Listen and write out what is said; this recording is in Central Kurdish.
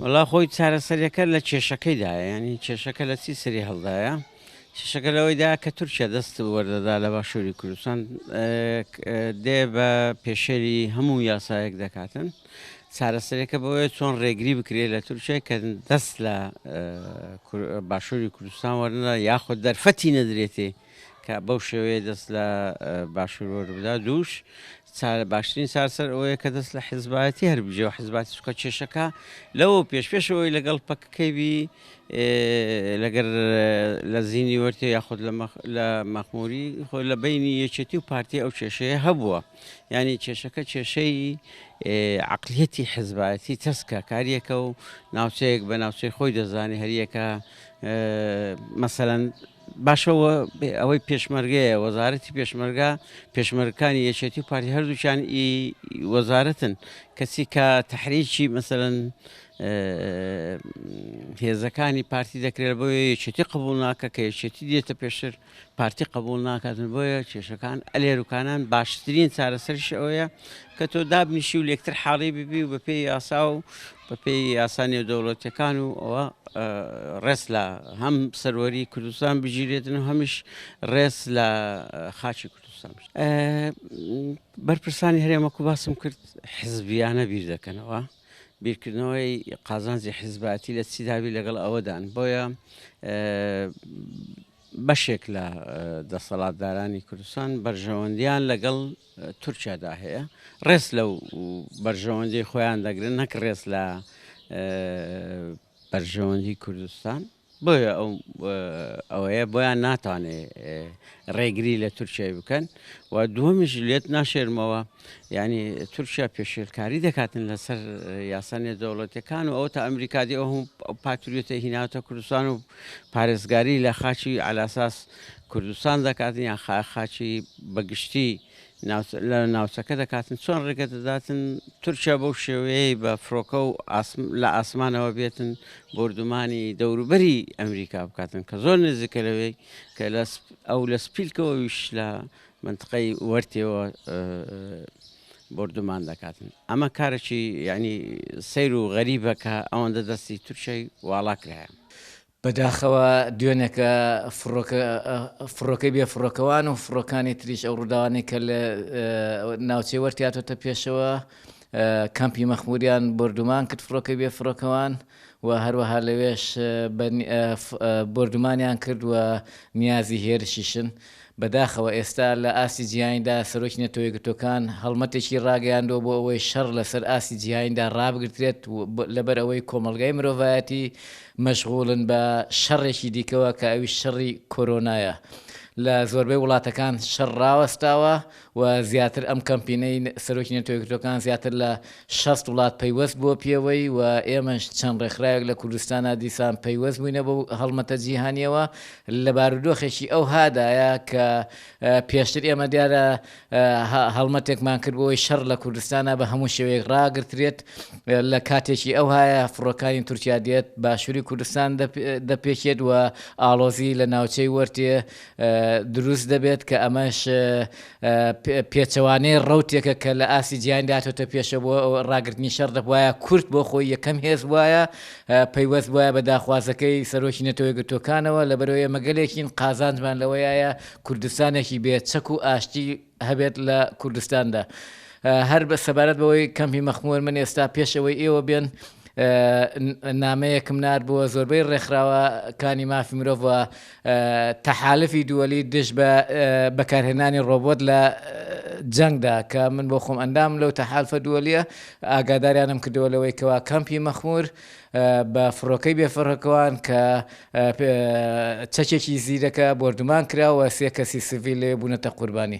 وەڵا خۆی چارەسەریەکە لە کێشەکەیدایە، یانی کێشەکە لە چی سەری هەڵدایە؟ کێشەکە لەوەیدا کە تورکیا دەست وەردەدا لە باشووری کوردستان دێ بە پێشێلی هەموو یاسایەک دەکاتن. چارەسەرەکە بەوەیە چۆن ڕێگری بکرێت لە تورکیا کە دەست لە باشووری کوردستان وەرنەدا یاخود دەرفەتی نەدرێتێ کە بەو شێوەیە دەست لە باشوور وەربدا. دووش باشترین چارەسەر ئەوەیە کە دەست لە حزبایەتی هەربژێ و حزباتی چونکە کێشەکە لەوە پێش پێشەوەی لەگەڵ پەکەکەی لەگەر لە زینی وەرتێ یاخود لە مەخموری خۆ لە بینی یەکێتی و پارتی ئەو کێشەیە هەبووە. یانی کێشەکە کێشەی عەقلیەتی حزبایەتی تەسکە کاریەکە و ناوچەیەک بە ناوچەی خۆی دەزانێ هەریەکە مەسەلەن باشە ئەوەی پێشمەرگەیە وەزارەتی پێشمەرگە پێشمەرگەکانی یەکێتی و پارتی هەردووکیان ئی وەزارەتن کەچی کە تەحریکی مەسەلەن هێزەکانی پارتی دەکرێت بۆیە یەکێتی قبول ناکە کە یەکێتی دێتە پێشتر پارتی قبوڵ ناکاتن بۆیە کێشەکان ئەلێروکانان باشترین چارەسەریش ئەوەیە کە تۆ دابنیشی و لێکتر حاڵی ببی و بەپێی یاسا و بەپێی یاسا نێودەوڵەتیەکان و ئەوە ڕێز لە هەم سەروەری کوردستان بگیرێتن و هەمیش ڕێز لە خاکی کوردستان بەرپرسانی هەرێمەکو باسم کرد حزبیانە بیر دەکەنەوە بیرکردنەوەی قازانجی حزباتی لە چیدابی لەگەڵ ئەوەدان بۆیە بەشێک لە دەسەڵاتدارانی کوردستان بەرژەوەندیان لەگەڵ تورکیادا هەیە، ڕێز لەو بەرژەوەندی خۆیان دەگرن نەک ڕێز لە بەرژەوەندی کوردستان. بۆیە ئەو ئەوەیە بۆیان ناتوانێ ڕێگری لە تورکیای بکەن و دووەمیش لێت ناشێرمەوە یعنی تورکیا پێشێلکاری دەکاتن لەسەر یاسا نێودەوڵەتیەکان و ئەوە تا ئەمریکا دی ئەو پاتریۆتە هیناوتە کوردستان و پارێزگاری لە خاکی عەلاساس کوردستان دەکاتن یان خاکی بەگشتی لە ناوچەکە دەکاتن چۆن ڕێگە دەداتن تورکیا بەو شێوەیەی بە فڕۆکە و لە ئاسمانەوە بێتن بۆردومانی دەوروبەری ئەمریکا بکاتن کە زۆر نزیکە لەوەی کە لە ئەو لە سپیلکەوەویش لە منتقەی وەرتێوە بۆردومان دەکاتن ئەمە کارێکی یعنی سەیر و غەریبە کە ئەوەندە دەستی تورکیای واڵا کرایە. بەداخەوە دوێنێکە فڕۆکە فڕۆکەی بێ فڕۆکەوان و فڕۆکانی تریش ئەو ڕووداوانەی کە لە ناوچەی وەرتی هاتۆتە پێشەوە کەمپی مەخموریان بۆردومان کرد فڕۆکەی بێ فڕۆکەوان و هەروەها لەوێش بۆردومانیان کرد و نیازی هێرشیشن بەداخەوە ئێستا لە ئاستی جیهانیدا سەرۆکی نەتەوەیەکگرتووەکان هەڵمەتێکی ڕاگەیاندووە بۆ ئەوەی شەڕ لەسەر ئاستی جیهانیدا ڕابگرترێت و لەبەر ئەوەی کۆمەڵگای مرۆڤایەتی مەشغوڵن بە شەڕێکی دیکەوە کە ئەویش شەڕی کۆرۆنایە. لە زۆربەی وڵاتەکان شەڕ ڕاوەستاوە و زیاتر ئەم کەمپینەی سەرۆکی نەتەوەیەکگرتووەکان زیاتر لە 60 وڵات پەیوەست بووە پێوەی و ئێمەش چەند ڕێکخراوێک لە کوردستانا دیسان پەیوەست بووینە بەو هەڵمەتە جیهانییەوە لە بارودۆخێکی ئەوهادایە کە پێشتر ئێمە دیارە هەڵمەتێکمان کرد بۆ ئەوەی شەڕ لە کوردستانا بە هەموو شێوەیەک ڕاگرترێت لە کاتێکی ئەوهایە فڕۆکانی تورکیا دێت باشووری کوردستان دەپێکێت و ئاڵۆزی لە ناوچەی وەرتێ دروست دەبێت کە ئەمەش پێچەوانەی ڕەوتێکە کە لە ئاستی جیهاندا هاتۆتە پێشەوە بۆ ڕاگرتنی شەڕ دەبوایە کورد بۆ خۆی یەکەم هێز بوایە پەیوەست بوایە بە داخوازەکەی سەرۆکی نەتەوە یەکگرتووەکانەوە لەبەرئەوەی ئێمە گەلێکین قازانجمان لەوەیایە کوردستانێکی بێ چەک و ئاشتی هەبێت لە کوردستاندا. هەر سەبارەت بەوەی کەمپی مەخموور من ئێستا پێش ئەوەی ئێوە بێن نامەیەکم نارد بۆ زۆربەی ڕێکخراوەکانی مافی مرۆڤ و تەحالفی دووەلی دژ بە بەکارهێنانی ڕۆبۆت لە جەنگدا کە من بۆ خۆم ئەندام لەو تەحالفە دووەلیە ئاگاداریانم کردەوە لەوەی کەوا کەمپی مەخمور بە فڕۆکەی بێفڕۆکەوان کە چەکێکی زیرەکە بۆردومان کرا و سێ کەسی سڤیل لەوێ بوونەتە قوربانی.